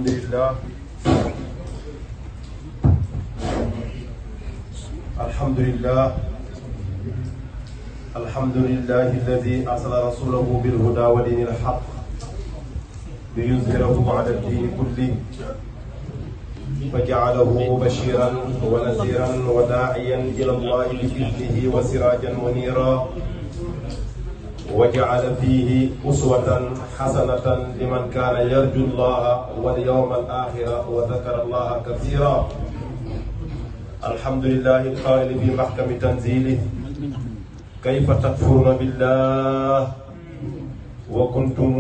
الحمد لله الحمد لله الحمد لله الذي أرسل رسوله بالهدى ودين الحق ليظهره على الدين كله فجعله بشيرا ونذيرا وداعيا إلى الله بإذنه وسراجا منيرا وجعل فيه أسوة حسنة لمن كان يرجو الله واليوم الآخر وذكر الله كثيرا الحمد لله القائل في محكم تنزيله كيف تكفرون بالله وكنتم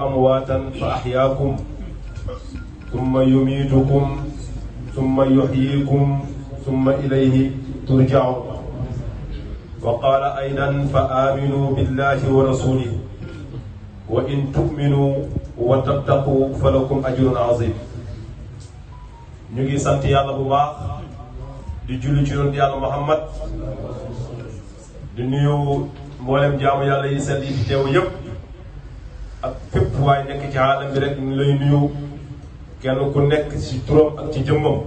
أمواتا فأحياكم ثم يميتكم ثم يحييكم ثم إليه ترجعون وقال أيضا فآمنوا بالله ورسوله وإن تؤمنوا وتتقوا فلكم أجر عظيم ñu ngi sant yàlla bu baax di julli ci yonent yàlla Muhammad di nuyu mboolem jaamu yàlla yi sell yi fi teew yëpp ak fépp waaye nekk ci aalam bi rek ñu lay nuyu kenn ku nekk ci turam ak ci jëmmam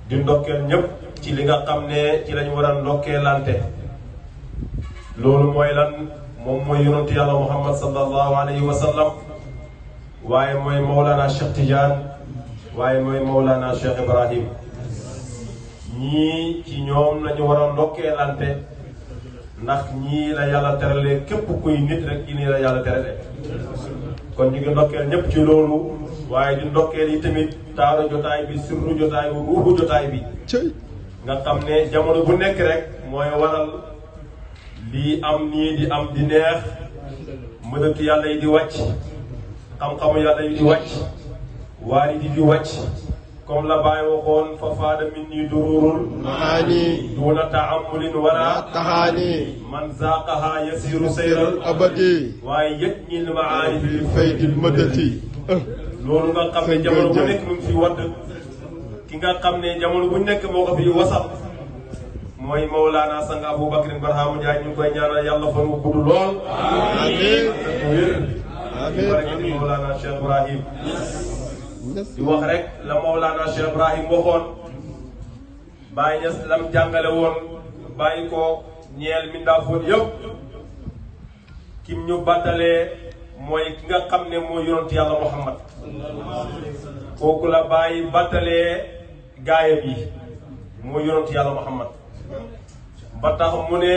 di ndokkeel ñëpp ci li nga xam ne ci lañu war a ndokkeelante loolu mooy lan moom mooy yonentu yàlla Muhammad sallallahu alayhi wa sallam waaye mooy Mawlana Cheikh Tidiane waaye mooy Mawlana Cheikh Ibrahim ñii ci ñoom lañu war a ndokkeelante ndax ñii la yàlla terale képp kuy nit rek ci nii la yàlla terale kon ñu ngi ndokkeel ñëpp ci loolu waaye di ndokkeel yi tamit taaru jotaay bi sirru jotaay bi ruuxu jotaay bi nga xam ne jamono bu nekk rek mooy waral lii am nii di am di neex mënatu yàlla yi di wàcc xam-xamu yàlla yi di wàcc waari di wàcc comme la Baay waxoon fa faada min nii dururul maani duuna taamulin wala taxaani man zaaqaha yasiru sayral abadi waaye yëg ñil maarif li faydil madati loolu nga xam ne jamono bu nekk mu ngi fi wadd ki nga xam ne jamono bu nekk moo ko fi wasal mooy Mawlana Sang Aboubacry Barhama Ndiaye ñu ngi koy ñaanal yàlla fan wu gudd lool. amiin wér. amiin barke Mawlana Cheikh Ibrahim. di wax rek la Mawlana Cheikh Ibrahim waxoon bàyyi ñes lam jàngale woon bàyyi ko ñeel mindaafoon yëpp kim ñu bàttalee mooy ki nga xam ne mooy yonent yàlla Muhammad kooku la bàyyi bàttalee gaayam yi mooy yonent yàlla Muhammad ba tax mu ne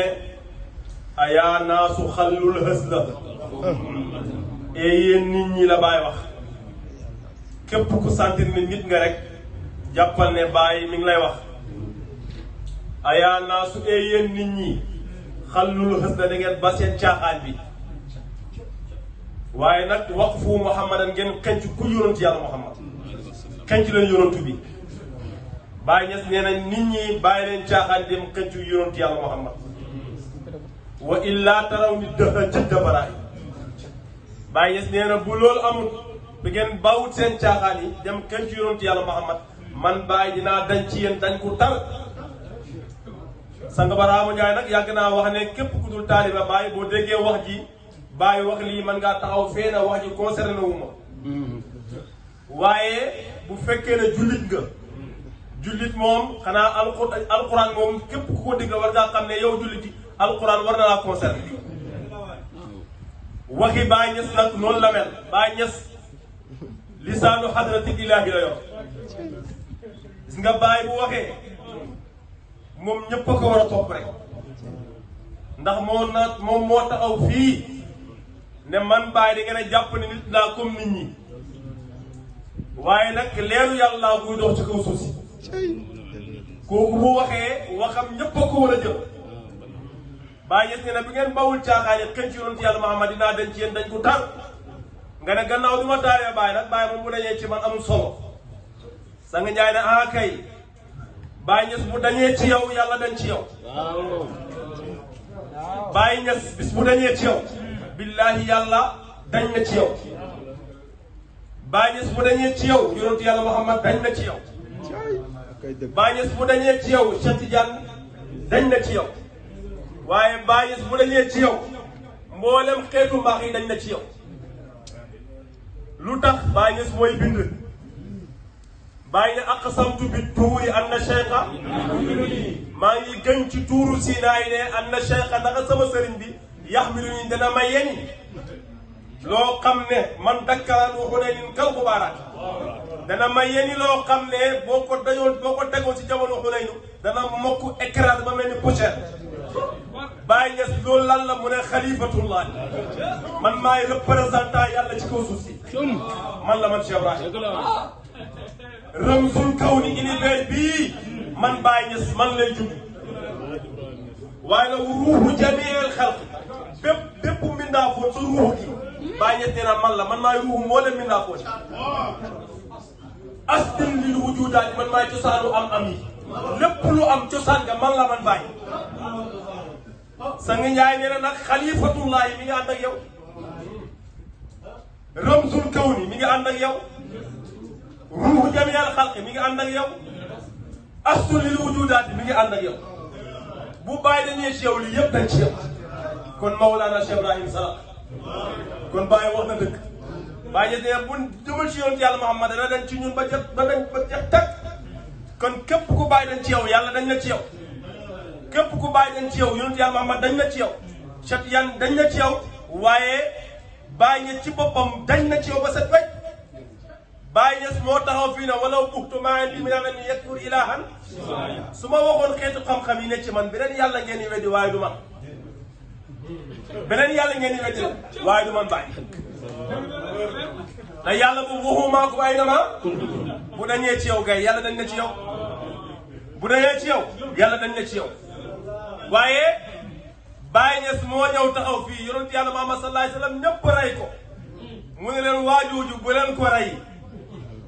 ayaa naasu xallul hës la yéen nit ñi la bàyyi wax képp ku sentir ne nit nga rek jàppal ne bàyyi mi ngi lay wax ayaa naasu yéen nit ñi xallul hës la da ngeen ba seen caaxaan bi waaye nag waqfu Muhammadan ngeen xenc ku yonent yàlla Muhammad xenc leen yonent bi Baay Ñas nee na nit ñi bàyyi leen caaxaan dem xencu yonent yàlla Muhammad wa illaa taraw ni dëxa jëdda baraay Baay Ñas nee na bu loolu amul bi ngeen bawut seen caaxaan yi dem xencu yonent yàlla Muhammad man Baay dinaa dañ ci yéen dañ ko tar Sang Barhama Ndiaye nag yàgg naa wax ne képp ku dul taaliba Baay boo déggee wax ji Baay wax lii man ngaa taxaw fee na wax ji concerné wu ma waaye bu fekkee ne jullit nga jullit moom xanaa alquran moom képp ku ko dégg war ngaa xam ne yow jullit yi alquran war na laa concerné waxi Baay Ñas nag noonu la mel Baay Ñas lisaanu xadrati ilaahi la yor gis nga Baay bu waxee moom ñëpp a ko war a topp rek ndax moom moo taxaw fii ne man Baay di ngeen a jàpp ne nit laa comme nit ñi waaye nag leeru yàlla buy dox ci kaw suuf si kooku bu waxee waxam ñëpp a ko war a jël Baay Ñas ne na bi ngeen bawul caaxaan yi xëy ci yonent yàlla Muhammad dinaa dañ ci yéen dañ ko tar nga ne gannaaw du ma taaree Baay nag Baay moom bu dañee ci man amul solo Sang Njaay ne ah kay Baay Ñas bu dañee ci yow yàlla dañ ci yow Baay Ñas bis bu dañee ci yow billaahi yàlla dañ na ci yow Baay Ñas bu dañee ci yow yonent yàlla Muhammad dañ na ci yow Baay Ñas bu dañee ci yow Cheikh Tidiane dañ na ci yow waaye Baay Ñas bu dañee ci yow mboolem xeetu mbaax yi dañ na ci yow lu tax Baay Ñas mooy bind Baay ne aqsamtu bi tuuri anna cheikha maa ngi gën ci tuuru Sinaay ne anna cheikha naka sama sëriñ bi yaxmilu ni dana ma yeni loo xam ne man dakkaran waxu ne nin kal xubaaraat dana ma yeni loo xam ne boo ko tegoon ci jamono Xunaynu dana mokk écrase ba mel ni poussière Baay Ñas loolu lan la mu ne xalifatullah man maay représentant yàlla ci kaw suuf si man la man Cheikh Ibrahim ramzul kawni univers bii man Baay Ñas man lay jug waaye nag ruuxu jamiil xalq bépp mbindaa foon sa ruuxu gi Baay Ñas nee na man la man maay ruuxu moo leen mbindaa foon astin lil wujudaat man maay cosaanu am yi lépp lu am cosaan nga man la man Baay sang Njaay nee na nag xalifatullahi mi ngi ànd ak yow ramzul kawni mi ngi ànd ak yow ruuxu jamiil xalq mi ngi ànd ak yow astin lil wujudaat mi ngi ànd ak yow bu Baay dañuy ci yow lii yëpp dañ ci yow kon Mawlana Cheikh Ibrahim Sallah kon Baay wax na dëgg Baay Ñas ne bu jëmal ci yoon yàlla Muhammad dana dañ ci ñun ba jeex tag kon képp ku Baay dañ ci yow yàlla dañ na ci yow képp ku Baay dañ ci yow yonent yàlla Muhammad dañ na ci yow Cheikh Tidiane dañ na ci yow waaye Baay Ñas ci boppam dañ na ci yow ba set wecc Baay Ñas moo taxaw fii ne walaw buxtu maa indi min ilmin yakfur ilahan su ma waxoon xeetu xam-xam yi ne ci man beneen yàlla ngeen di weddi waaye du man beneen yàlla ngeen di weddi waaye du man Baay te yàlla bu waxumaa ko ay na ma bu dañee ci yow gay yàlla dañ na ci yow bu dañee ci yow yàlla dañ na ci yow waaye Baay Ñas moo ñëw taxaw fii yonent yàlla Muhammad sallallahu alayhi wa sallam ñëpp rey ko mu ne leen waajooju bu leen ko rey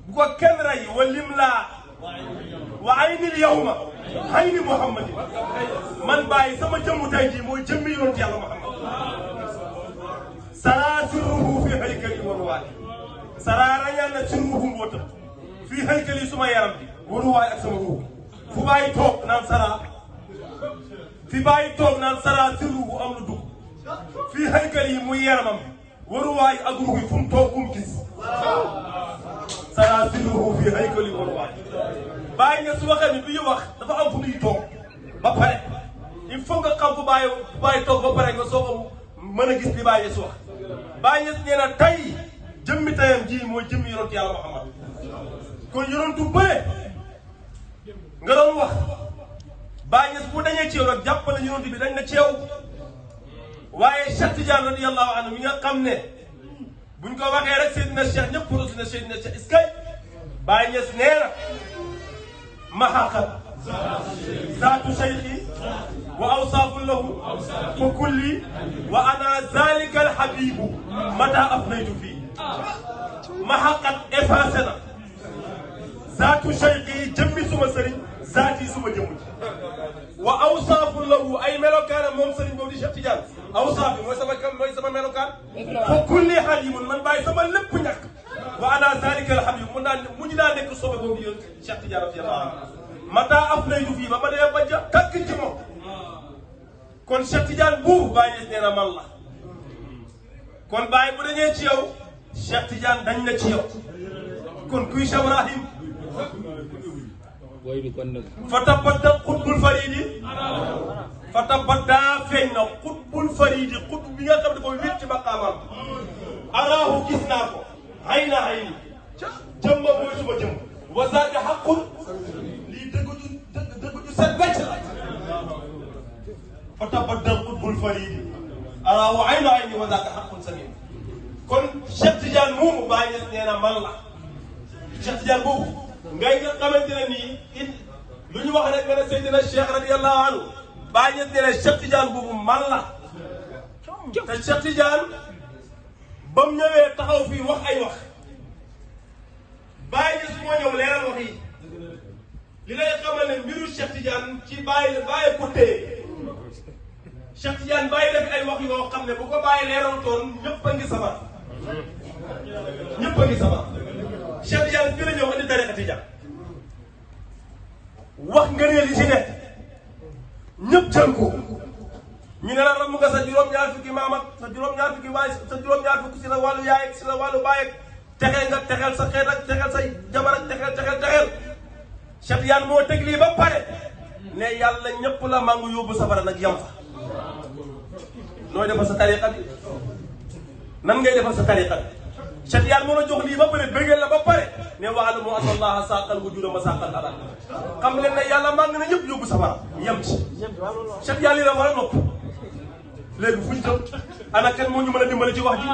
bu ko kenn rey wa lim laa wa aynil yawma ayni Muhammad man Baay sama jëmmu tey jii mooy jëmmi yonent yàlla Muhammad saraa sirruhu fi haykali wa ruwaay saraa rañaan na sirruhu mbootam fii haykali suma yaram bi wa ruwaay ak sama ruux fu Baay toog naan saraa fi Baay toog naan saraa sirruhu am lu dugg fii haykali muy yaramam wa ruwaay ak ruux yi fu mu toog fu mu gis saraa sirruhu fi haykali wa ruwaay Baay Ñas su waxee ni du ñu wax dafa am fu ñuy toog ba pare il faut nga xam fu Baay toog ba pare nga soog a mën a gis li Baay Ñas wax Baay Ñas nee na tey jëmmi tayam ji mooy jëmmi yonent yàlla Muhammad kon yonentu bële nga doon wax Baay Ñas bu dañee ci yow rek jàppale yonent bi dañ na ci yow waaye Cheikh Tidiane radiyallahu anhu mi nga xam ne buñ ko waxee rek Seydina Cheikh ñëpp pour na Seydina Cheikh iskay Baay Ñas nee na محقا ذات شيخي وأوصاف له فكلي وأنا ذلك الحبيب متى أفنيت فيه محقا إفاسنا ذات شيخي جمي سما سرين ذاتي سما جمي وأوصاف له أي ملوكان موم سرين بودي Cheikh Tidiane أوصافي mooy sama melokaan فكلي حليم من باي sama lépp ñàkk wa ana zalika alhamid mu ñu daa nekk sobe boobu yoon Cheikh Tidiane radiyallahu anhu mata af nay du fii ba ma dee ba ja tàkk ci moom kon Cheikh Tidiane buubu Baay Ñas nee na man la kon Baay bu dañee ci yow Cheikh Tidiane dañ na ci yow kon kuy Cheikh Ibrahim fatabadda xutbul faridi fatabadda feeñ na xutbul faridi xutb bi nga xam ne dafa wét ci maqaamam araahu gis naa ko hay na hay ni jëmma mooy suma jëmm wasaaka xaqul lii dëgg ju set wecc la fatabaddal xutbul faridi araahu hay na hay ni wasaaka xaqul samin kon Cheikh Tidiane moomu Baay Ñas nee na man la Cheikh Tidiane boobu ngay nga xamante ne nii it lu ñu wax rek nga ne Seydina Cheikh radiyallahu anhu Baay Ñas nee na Cheikh Tidiane boobu man la te Cheikh Tidiane ba mu ñëwee taxaw fii wax ay wax Baay Ñas moo ñëw leeral wax yi li lay xamal ne mbiru Cheikh Tidiane ci bàyyi ko téye Cheikh Tidiane bàyyi def ay wax yoo xam ne bu ko bàyyi leeral toon ñëpp a ngi sama ñëpp a ngi sama Cheikh Tidiane fii la ñëw andi tariqa Tidiane wax nga ne li ci nekk ñëpp jël ko ñu ne la ram nga sa juróom-ñaar fukki maam ak sa juróom-ñaar fukki waay sa juróom-ñaar fukki si la wàllu yaay ak si la wàllu baay ak texee nga texeel sa xeet ak texeel say jabar ak texeel Cheikh Tidiane moo teg lii ba pare ne yàlla ñëpp la mangu yóbbu safara nag yam fa nooy defal sa tariqa bi nan ngay defal sa tariqa bi Cheikh Tidiane moo la jox lii ba pare bëggeel la ba pare ne wa'lamu anna allaha saaqal wujuuda masaaqal halal xam leen ne yàlla mang na ñëpp yóbbu safara yam ci Cheikh Tidiane lii la war a nopp léegi fuñ jëm ana kan moo ñu mën a dimbali ci wax ji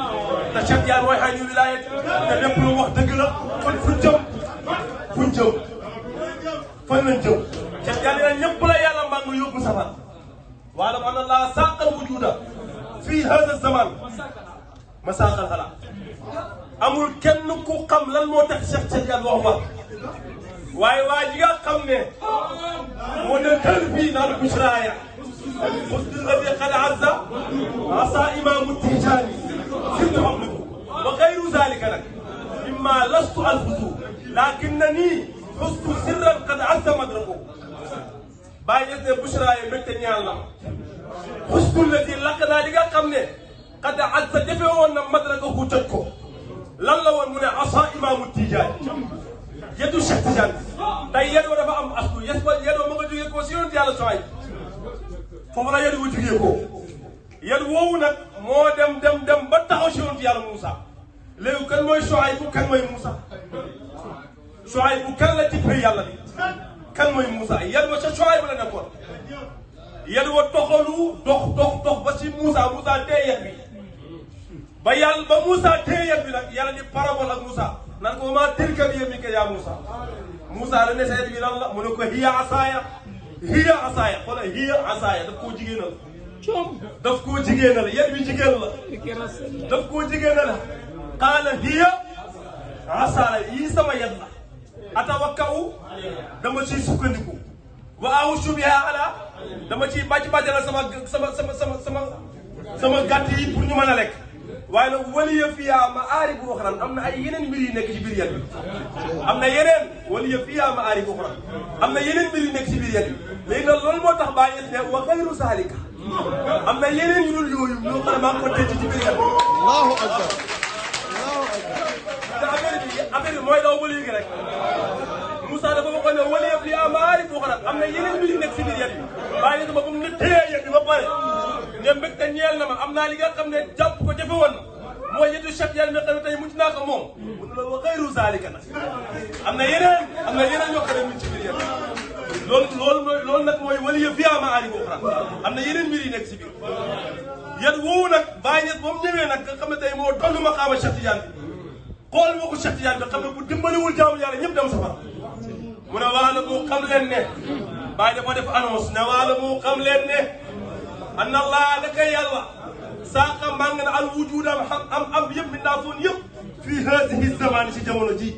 te Cheikh Tidiane mooy xañu wilaayat te lépp lu wax dëgg la kon fuñ jëm fan lañ jëm Cheikh Tidiane nee na ñëpp la yàlla mang yóbbu safara wa'lamu anna allaha saaqal wujuuda fii haadha zaman masaaqal halal amul kenn ku xam lan moo tax Cheikh Tidiane wax waaye waa ji nga xam ne moo ne tël fii naan busraaya xusni alladi qad azza asa imaamu Tijaani surtout xam nañu wa xayru zalika nag mimma lastu alfuzu lakinnani xustu sirran qad azza madraku bàyyi ñes ne busraaya mbégte ñaan la xusni alladi lakk naa li nga xam ne qad azza jafe woon na madrakahu jot ko lan la woon mu ne asa imaamu Tijaani yeddu Cheikh Tidiane tey yeddoo dafa am aslu yeddoo ma nga jógee ko si yonent yàlla Suhayb foofu la yeddu wu jógee ko yeddu woowu nag moo dem ba taxaw si yonent yàlla Moussa léegi kan mooy Suhayb bu kan mooy Moussa Suhayb bu kan la tippee yàlla bi kan mooy Moussa yeddu wa ca Suhayb la nekkoon yeddu wa doxalu dox ba si Moussa tee yet bi ba yàlla ba Moussa tee yet bi nag yàlla di parabole ak Moussa nan ko ma tilka bi yaminika yaa Moussa la ne sa yet bi lan la mu ne ko hiya asaaya xoolal hiya asaaya daf koo jigéenal daf koo jigéenal yet bi jigéen la daf koo jigéenal qaala hiya asaaya yii sama yet la atawakkau dama ciy sukkandiku wa awushu biha ala dama ciy bàjj-bàjjal sama gàtt yi pour ñu mën a lekk waaye nag waliya fiyaa ma'aarib uxraa am na ay yeneen mbir yu nekk ci biir yet bi am na yeneen waliya fiyaa ma'aarib uxraa am na yeneen mbir yu nekk ci biir yet bi léegi nag loolu moo tax bàyyi ne wa xayru zaalika am na yeneen yu dul yooyu ñoo xam ne maa ngi ko denc ci biir yet bi. Allahu akbar te affaire bi mooy daw ba léegi rek Moussa dafa waxoon ne waliya fiyaa ma'aarib uxraa am na yeneen mbir yu nekk ci biir yet bi bàyyi ne ba mu ne téye yet bi ba pare. ñoom mbégte ñeel na ma am naa li nga xam ne jàpp ko jafe woon na mooy yeddu Cheikh Tidiane nga xam ne tey mucc naa ko moom mun na la wa xayru zaalika nag am na yeneen yoo xam ne mu ci biir yet loolu nag mooy waliya fiyaa ma'aarib uxraa am na yeneen mbir yi nekk si biir yet woowu nag bàyyi ñet ba mu ñëwee nag nga xam ne tey moo doon maqaama Cheikh Tidiane bi xool moo ko Cheikh Tidiane bi xam ne bu dimbaliwul jaamu yàlla ñëpp dem safara mu ne waala mu xam leen ne bàyyi dafa def annonce ne waala mu xam leen ne anna allah naka yàlla saaqa màng na al wujuud am yëpp mi naa foon yëpp fii haadihi zamaani si jamono ji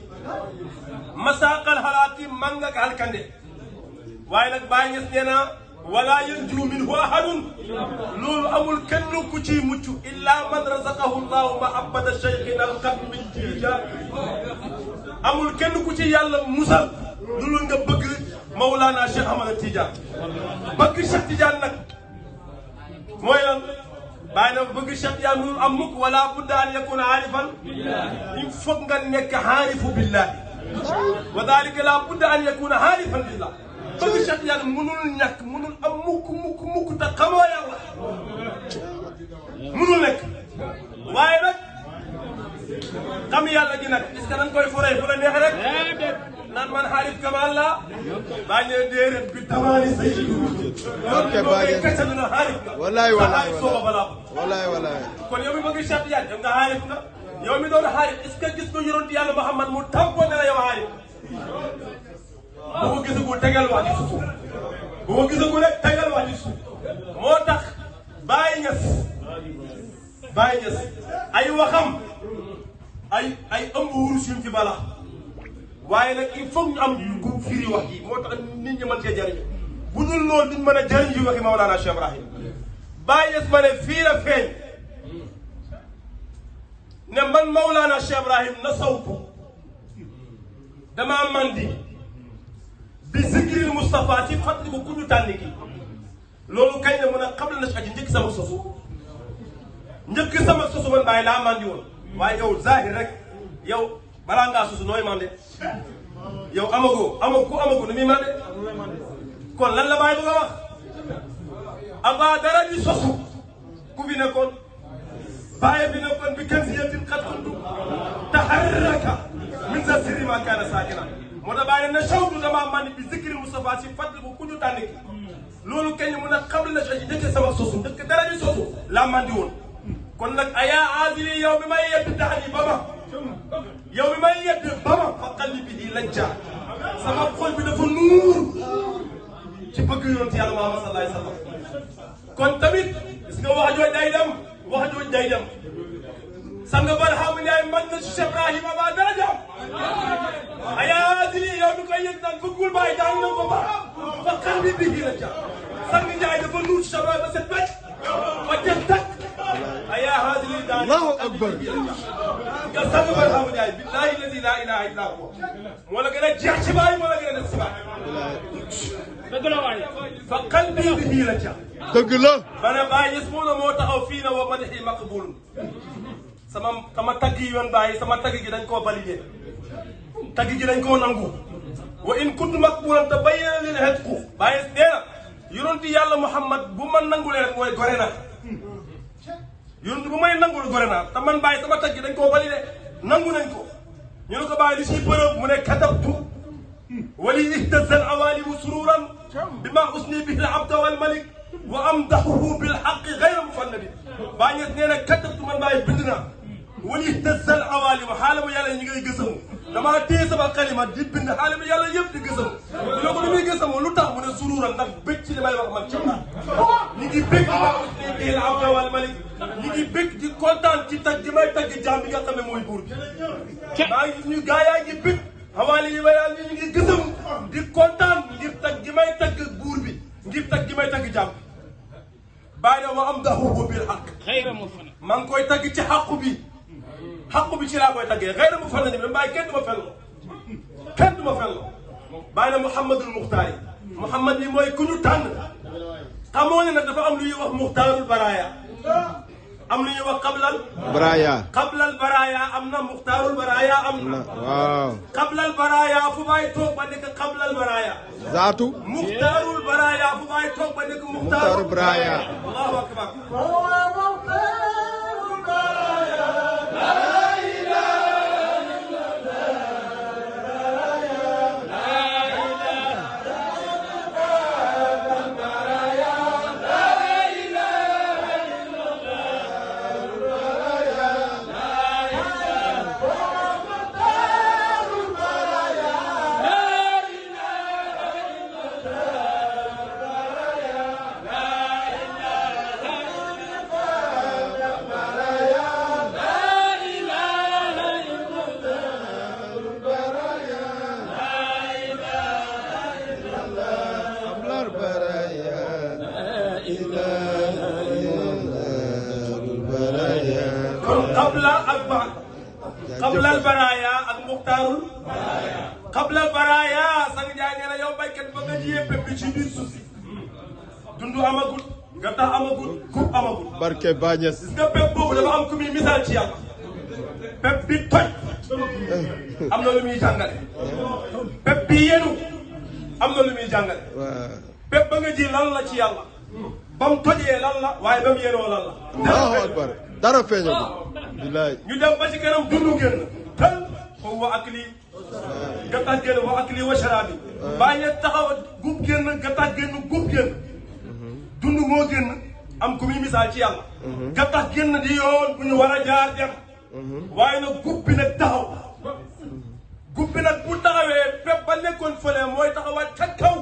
masaaqal halaaki màng ak alkande waaye nag Baay Ñas nee na wala yanju minhu ahadun loolu amul kenn ku ciy mucc illa man razaqahu llahu mahabbata cheikhina alqatmi Tijaan amul kenn ku ci yàlla musal loolu nga bëgg Mawlana Cheikh Ahmad Tijaan bëgg Cheikh Tijaan nag mooy lan bàyyi na bëgg Cheikh Tidiane mënul am mukk wala budda an yakuna aarifan il faut nga nekk aarifu billahi wa dalika la budda an yakuna aarifan billah bëgg Cheikh Tidiane mënul ñàkk mënul am mukk te xamoo yàlla mënul nekk waaye nag xam yàlla gi nag est-ce que dañ koy foree fu la neex rek naan man xaarif kamal la bàyyi ne déedéet bi tamaani sayyidu wallaay kon yow mi bëgg Cheikh Tidiane yow nga xaarif nga yow mi doon xaarif est-ce que gis nga yonent yàlla Muhammad mu tàmpoo ne la yow xaarif bu ko gisagul tegal wax ci suuf bu ko gisagul rek tegal wax ci suuf moo tax Baay Ñas ay waxam ay ëmb wurus yuñ ci bala waaye nag il faut ñu am ku firi wax ji moo tax nit ñi mën cee jëriñ bu dul loolu duñ mën a jëriñ ci waxi Mawlana Cheikh Ibrahim Baay Ñas ma ne fii la feeñ ne man Mawlana Cheikh Ibrahim na sawtu damaa mandi bi zikril Moustapha ci fàttali ko ku ñu tànn ki loolu kañ la mën a xam na si aji njëkk sama sosu man Baay laa mandi woon waaye yow zahir rek yow balaa ngaa susu nooy mande yow ku amago nu muy mande kon lan la bàyyi bëgg a wax avant dara di sosu ku fi nekkoon bàyyi bi nekkoon bi kenn si yéen xat kuntu taharraka min sa sirri ma kaana saakina moo tax bàyyi ne shawtu dama mandi bi zikri Mustafa si fàttali ko ku ñu tànn ki loolu kenn mun a xam la ci dëkk sama sosu dëkk dara di sosu laa mandi woon kon nag ayaa aasili yow bi may yedd taxani ba ma yow bi may yedd ba ma fa qalbi lajja sama xol bi dafa nuur ci bëgg yonent yàlla Muhammad sallallahu alayhi wa sallam kon tamit gis nga wax jooj day dem sang Barham Ndiaye man na Cheikh Ibrahima ba darajaam ayaa aasili yow mi koy yedd naan bëggul bàyyi daañu na ko ba fa qalbi lajja sang Ndiaye dafa nuur ci Cheikh Ibrahima ba set wecc ba jël takk ayaa haadili daan Allahu akbar nga sang Barham Ndiaye billahi alladi la ilaha illa huwa moo la gën a jeex ci baay moo la gën a def ci baay dëgg la waay fa qalbi bihi la ca dëgg la ma ne baay yes moo taxaw fii na wa madahi maqbul sama tagg yi yoon baay sama tagg gi dañ koo validé tagg gi dañ koo nangu wa in kuntu maqbulan te bayyana lil hetku baay nee na yonenti yàlla Muhammad bu ma nangulee rek mooy gore na yonent bu may nangul gore naa te man bàyyi sama tagg dañ koo validé nangu nañ ko ñu ne ko bàyyi li siy preuve mu ne katabtu wali ihtazal awalimu sururan bima usni bihi al abda wal malik wa amdahuhu bil haqqi ghayra mufannadi bàyyi ñes nee na katabtu man bàyyi bind naa wali ihtazal awalimu xaalamu yàlla ñi ngay gësamu damaa téye sama xalima di bind xaalamu yàlla yëpp di gësamu ñu ne ko lu muy gësamu lu tax mu ne sururan ndax bëgg ci li may wax man ci naa ñi ngi bëgg bima usni bihi al abda wal malik ñi ngi bëgg di kontaan ci tag di may tagg jaam bi nga xam ne mooy buur bi maa ngi ñu gaa yaa ngi bëgg xawaali yi wayal ñu ngi gësam di kontaan ngir tag gi may tagg buur bi ngir tag gi may tagg jaam bi bàyyi na wa am dahuhu bil haqq maa ngi koy tagg ci xaqu bi ci laa koy taggee xëyra mu fan la ni bàyyi kenn du ma fel bàyyi na Muhammadul Muxtaar yi Muhammad yi mooy ku ñu tànn xamoo ne nag dafa am lu ñuy wax muxtaarul baraaya am lu ñuy wax qablal baraaya am na muxtaarul baraaya am na waaw qablal baraaya fu baay toog ba nekk qablal baraaya zaatu muxtaarul baraaya fu baay toog ba nekk muxtaarul baraaya allahu akbar qablal baraaya ak muxtaarul qablal baraaya sang Njaay nee na yow baykat ba nga jiyee pepp ci biir suuf si dundu amagul nga tax amagul kub amagul barke Bañes gis nga pepp boobu dafa am ku muy misaal ci yàlla pepp bi toj am na lu muy jàngale pepp bi yenu am na lu muy jàngale pepp ba nga ji lan la ci yàlla ba mu tojee lan la waaye ba mu yenoo lan la Allahu akbar dara feeñagul bilaay ñu dem ba ci kanam dundu génn tal foofu wa ak lii gattax génn wa ak lii wa sharabi bàyyi taxaw gub génn gattax génn gub génn dund moo génn am ku muy misaal ci yàlla gattax génn di yoon bu ñu war a jaar dem waaye nag gub bi nag taxaw gub bi nag bu taxawee bépp ba nekkoon fële mooy taxawaat ca kaw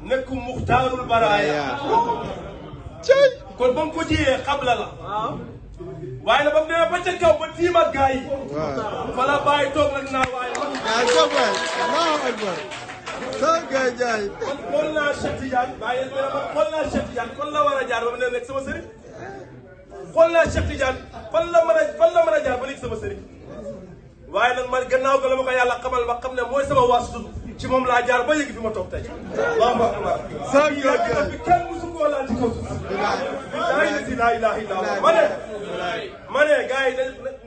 nekk muxtaarul baraaya kon ba mu ko jiyee xabla la waaye nag ba mu demee ba ca kaw ba tiim ak gaa yi. fa la bàyyi toog nag naa waaye. ah Sow waay Allahu akbar. Sow Gueye Ndiaye. kon xool naa Cheikh Tidiane bàyyi ma xool naa Cheikh Tidiane kon la war a jaar ba mu ne nekk sama sëriñ. xool naa Cheikh Tidiane fan la mën a jaar ba nekk sama sëriñ. waaye nag man gannaaw ga la ma ko yàlla xamal ma xam ne mooy sama waasutu ci moom laa jaar ba yëg fi ma toog tey. Allahu akbar. Sow Gueye Ndiaye bi kenn musu koo laal ci kaw suuf. laa ilaaha illallaah ma ne gars yi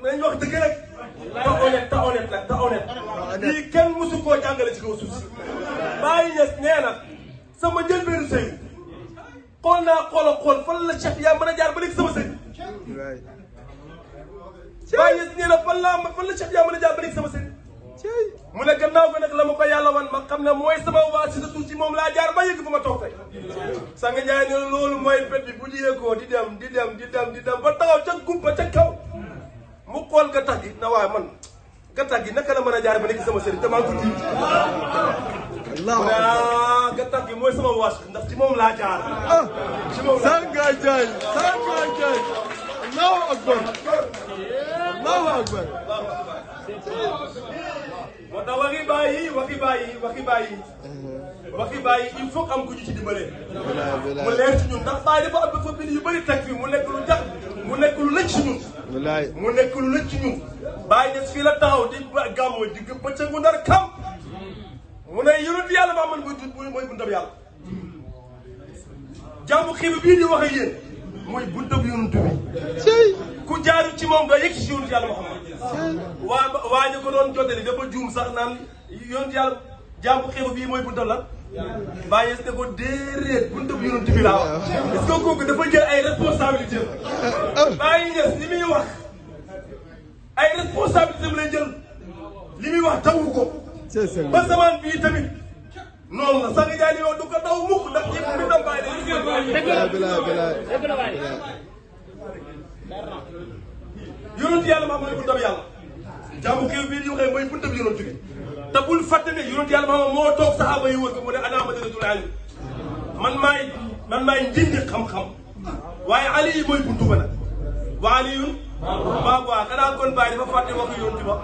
nañ wax dëgg rek te honnête lii kenn musu koo jàngale ci kaw suuf si. Baye Niass nee na sama njëlbeenu sëy xool naa xool fan la Cheikh yaa mën a jaar ba léegi sama sëy. Baye Niass nee na fan la Cheikh yaa mën a jaar ba léegi sama sëy. mu ne gannaaw ko nag la ma ko yàlla wan ma xam ne mooy sama waasitatu ci moom laa jaar ba yëgg fa ma toog tey. Sang Njaay ne loolu mooy fet bi bu ñu yëgoo di dem ba taxaw ca gumba ca kaw mu xool gattax gi na waaye man gattax gi naka la mën a jaar ba nekk sama sëriñ te maa ngi ko tiit. mu ne gattax gi mooy sama waas ndax ci moom laa jaar. ci moom laa Sang Njaay Allahu akbar Allahu akbar. moo tax waxi bàyyi il faut am ku ñu ci dimbalee. mu leer ci ñun ndax bàyyi dafa am fa bind yu bëri teg fi mu nekk lu jax mu nekk lu lëcc ci ñun. mu nekk lu lëcc ci ñun. Baye Niass fii la taxaw di gàmmu di bëccëg mu ndar kam mu ne yonent yàlla maa man mooy buntab yàlla. jàmbu xiiba bii di wax ak yéen mooy buntab yonent bi. ku jaaru ci moom nga yëg ci yonent yàlla Muhammad. waa ñu ko doon jotali dafa juum sax naan yonent yàlla jàmbu xiiba bii mooy buntab la. Baye Niass ne ko déedéet buntab yonent bi laa wax. est-ce que kooku dafa jël ay responsabilité Baye Niass li muy wax ay responsabilité am lay jël li muy wax tawu ko. ba samaan bii tamit noonu la Sang Njaay li wax du ko daw mukk ndax yëpp mi tam bàyyi yonent yàlla maa mooy buntab yàlla. jàmbu xiiba bii di waxee mooy buntab yonent bi. te bul fàtte ne yonent yàlla maanaam moo toog saxaaba yi wër ko mu ne ana madinatul ilm man maay njëndi xam-xam waaye Ali yi mooy buntu ba nag wa aliyun waaw xanaa kon bàyyi dafa fàtte waxu yonent ba